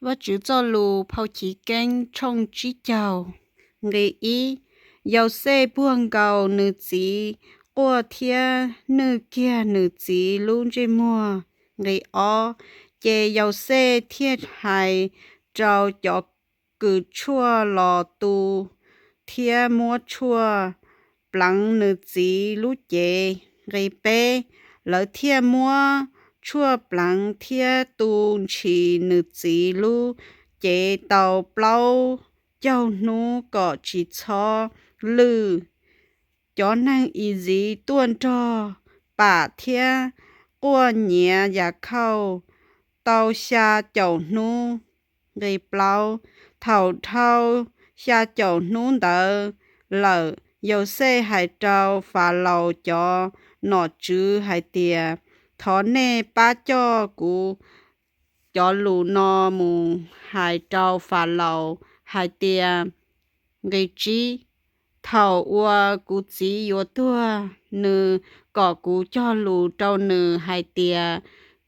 Vajtswv txoj lus, phau Chiv Keeb tshooj tsib caug, nqe ib. Yauxej puag nkaus nws txiv quaj thiab nwj kiag nws txiv lub ntsej muag, nqe ob. Ces Yauxej thiaj hais rau cov kws tshuaj los tu thiab muab tshuaj pleev nws txiv lub cev, nqe peb. Lawv thiaj muab tshuaj pleev thiab tu ntshis nws txiv lub cev tau plaub caug hnub kom tsis txhob lwj. Cov neeg Iziv tuaj nrog pam thiab quaj nyiav Yakhauj tau xya caum hnub, nqe plaub. Thaum dhau xya caum hnub ntawd lawm, Yauxej hais rau Falaus cov nom tswv hais tias, Thov nej pab coj kuv cov lus no mus hais rau Falaus hais tias, nqe tsib. Thaum uas kuv txiv yuav tuag, nws kom kuv cog lus rau nws hais tias,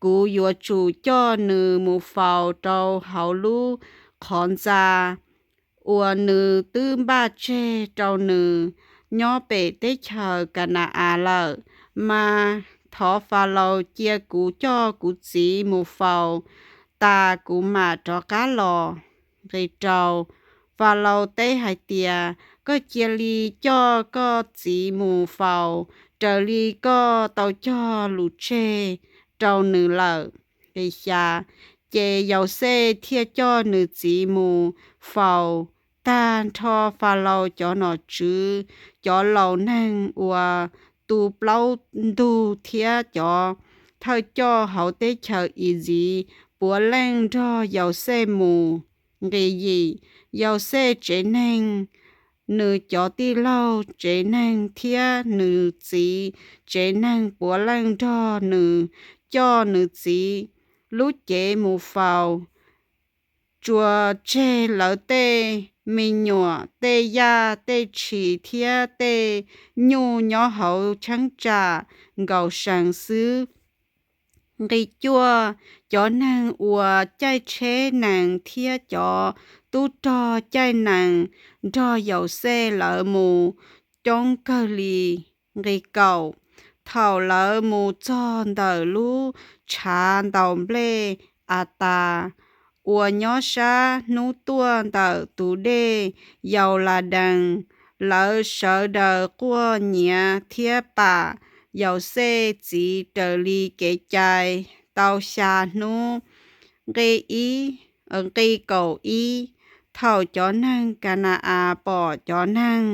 kuv yuav tsum coj nws mus faus rau hauv lub qhov ntxa uas nws twb npaj tseg rau nws nyob pem teb chaws Ka na-as lawm. Mas thov Falaus cia kuv coj kuv txiv mus faus tas kuv mam rov qab los, nqe rau. Falaus teb hais tias, Koj cia li coj koj txiv mus faus raws li koj tau cog lus tseg rau nws lawm, nqe xya. Ces Yauxej thiaj coj nws txiv mus faus tag nrho Falaus cov nom tswv, cov laus neeg uas tu plaub ntug thiab cov thawj coj hauv teb chaws Iziv puav leej nrog Yauxej mus, nqe yim. Yauxej tsev neeg, nws cov tij laug tsev neeg thiab nws txiv tsev neeg puav leej nrog nws coj nws txiv lub cev mus faus, tsuas tseg lawv tej me nyuam, tej yaj, tej tshis thiab tej nyuj nyob hauv cheeb tsam nkaus sees xwb. Nqe cuaj. Cov neeg uas caij tsheb nees thiab cov tub rog caij nees nrog Yauxej lawv mus coob kawg li, nqe kaum. Thaum lawv mus txog ntawm lub tshav ntaus nplej Atas uas nyob sab hnub tuaj ntawm tus dej Yauladees, lawv sawv daws quaj nyiav thiab pam Yauxej txiv raws li kev cai tau xya hnub, nqe ib, nqe kaum ib. Thaum cov neeg Ka na-as pom cov neeg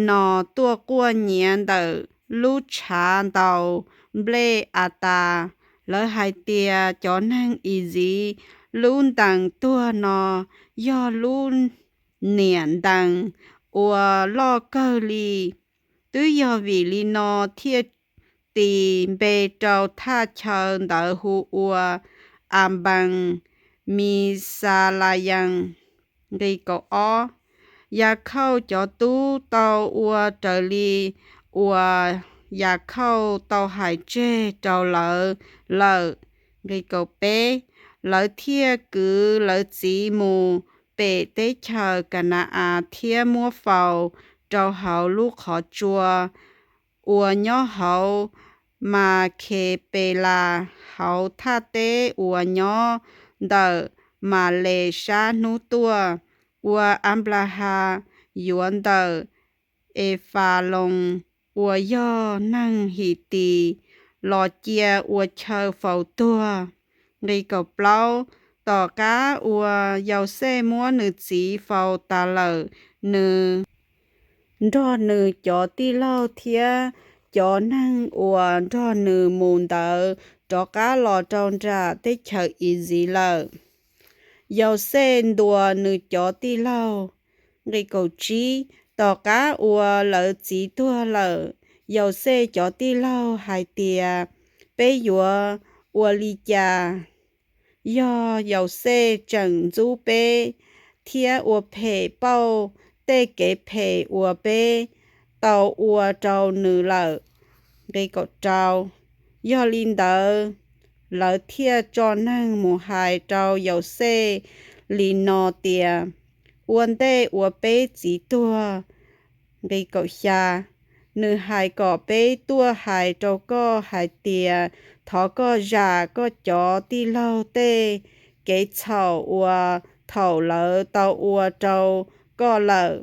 no tuaj quaj nyiav ntawm lub tshav ntaus nplej Atas, lawv hais tias, Cov neeg Iziv lub ntees tuag no yog lub niam ntees uas loj kawg li. Twb yog vim li no thiaj tis npe rau thaj chaw ntawd hu ua Anpees Mixalayees, nqe kaum ob. Yakhauj cov tub tau ua raws li uas Yakhauj tau hais tseg rau lawv lawm, nqe kaum peb. Lawv thiaj kwv lawv txiv mus pem teb chaws Ka na-as thiab muab faus rau hauv lub qhov tsua uas nyob hauv Makhepelas hauv thaj teb uas nyob ntawm Males sab hnub tuaj, uas Anplahas yuav ntawm Efaloos uas yog neeg Hitis los cia ua chaw faus tuag, nqe kaum plaub. Tom qab uas Yauxej muab nws txiv faus tas lawm, nws nrog nws cov tij laug thiab cov neeg uas nrog nws mus ntawd rov qab los rau nram teb chaws Iziv lawm. Yauxej ntuas nws cov tij laug, nqe kaum tsib. Tom qab uas lawv txiv tuag lawm, Yauxej cov tij laug hais tias, Peb yuav ua li cas? Yog Yauxej tseem ntxub peb thiab ua phem pauj tej kev phem uas peb tau ua rau nws lawm, nqe kaum rau. Yog li ntawd, lawv thiaj tso neeg mus hais rau Yauxej li no tias, Ua ntej uas peb txiv tuag nqi nws hais kom peb tuaj hais rau koj hais tias, thov koj zam koj cov tij laug tej kev txhaum uas thaum lawv tau ua rau koj lawm.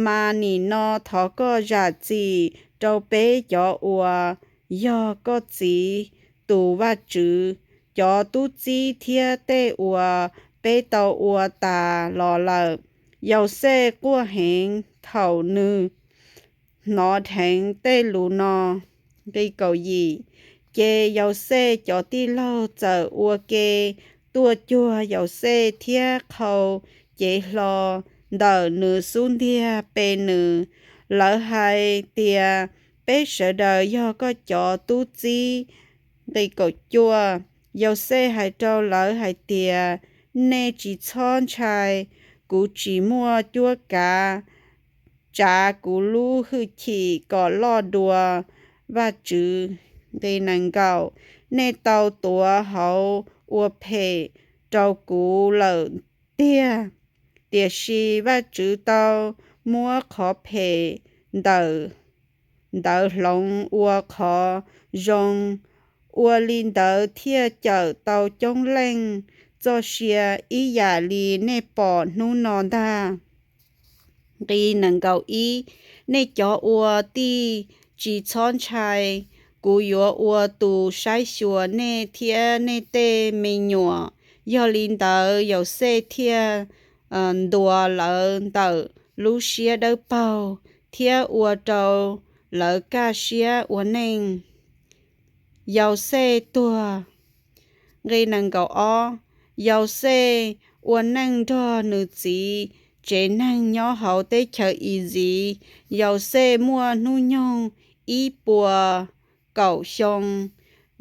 Mas nim no thov koj zam txim rau peb cov uas yog koj txiv tus Vajtswv cov tub txib thiab tej uas peb tau ua tas los lawm. Yauxej quaj heev thaum nws hnov dheev tej lus no nqi Ces Yauxej cov tij laug txawm ua ke tuaj cuag Yauxej thiab qhau cev hlo ntawm nws xub ntiag pe nws. Lawv hais tias, Peb sawv daws yog koj cov tub txib nqi Yauxej hais rau lawv hais tias, Nej tsis txhob ntshai, kuv tsis muaj cuab kav tsav kuv lub hwj chim kom loj dua Vajtswv nqi Nej tau tuav hauv ua phem rau kuv lawm tiag, tiam sis Vajtswv tau muab qhov phem ntawm ntawd hloov ua qhov zoo. Ua li ntawd thiaj cawm tau coob leej txoj sia ib yam li nej pom hnub no ntag. Nqi Nej cov ua tij, tsis txhob ntshai, kuv yuav ua tus saib xyuas nej thiab nej tej me nyuam. Yog li ntawd Yauxej thiaj ntuas lawv ntawm lub siab dawb paug thiab ua rau lawv kaj siab ua neej. Yauxej tuag nqi Yauxej ua neej nrog nws txiv tsev neeg nyob hauv teb chaws Iziv. Yauxej muaj hnub nyoog ib puas kaum xyoo,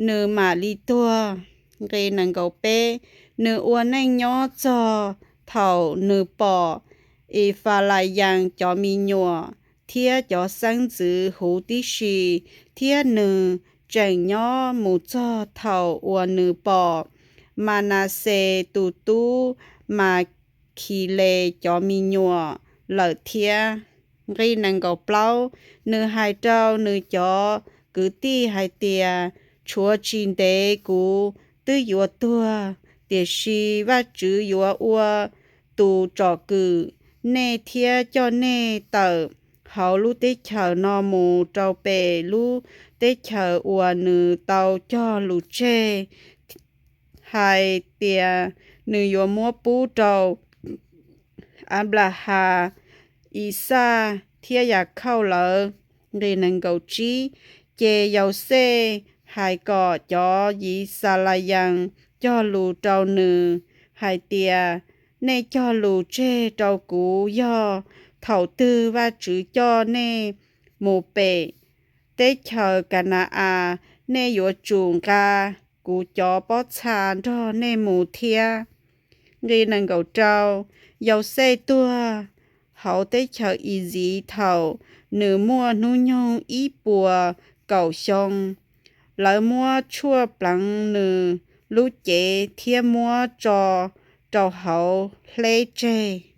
nws mam li tuag nqi Nws ua neej nyob txog thaum nws pom Ifalayees cov me nyuam thiab cov xeeb ntxwv huv tib si, thiab nws tseem nyob mus txog thaum uas nws pom Manaxes tus tub Makhiles cov me nyuam lawm thiab. Nqi nees nkaum plaub, nws hais rau nws cov kwv tij hais tias, Tshuav tsis ntev kuv twb yuav tuag, tiam sis Vajtswv yuav ua tus tsom kwm nej thiab coj nej tawm hauv lub teb chaws no mus rau pem lub teb chaws uas nws tau cog lus tseg hais tias nws yuav muab pub rau Anplahas, Ixaj thiab Yakhauj lawv. Nqi nees nkaum tsib, ces Yauxej hais kom cov Yixalayees cog lus rau nws hais tias, Nej cog lus tseg rau kuv yog thaum twg Vajtswv coj nej mus pem teb chaws Ka na-as, nej yuav tsum nqa kuv cov pob txha nrog nej mus thiab. Nqi nees nkaum rau, Yauxej tuag hauv teb chaws Iziv thaum nws muaj hnub nyoog ib puas kaum xyoo. Lawv muab tshuaj pleev nws lub cev thiab muab tso rau hauv hleb tseg.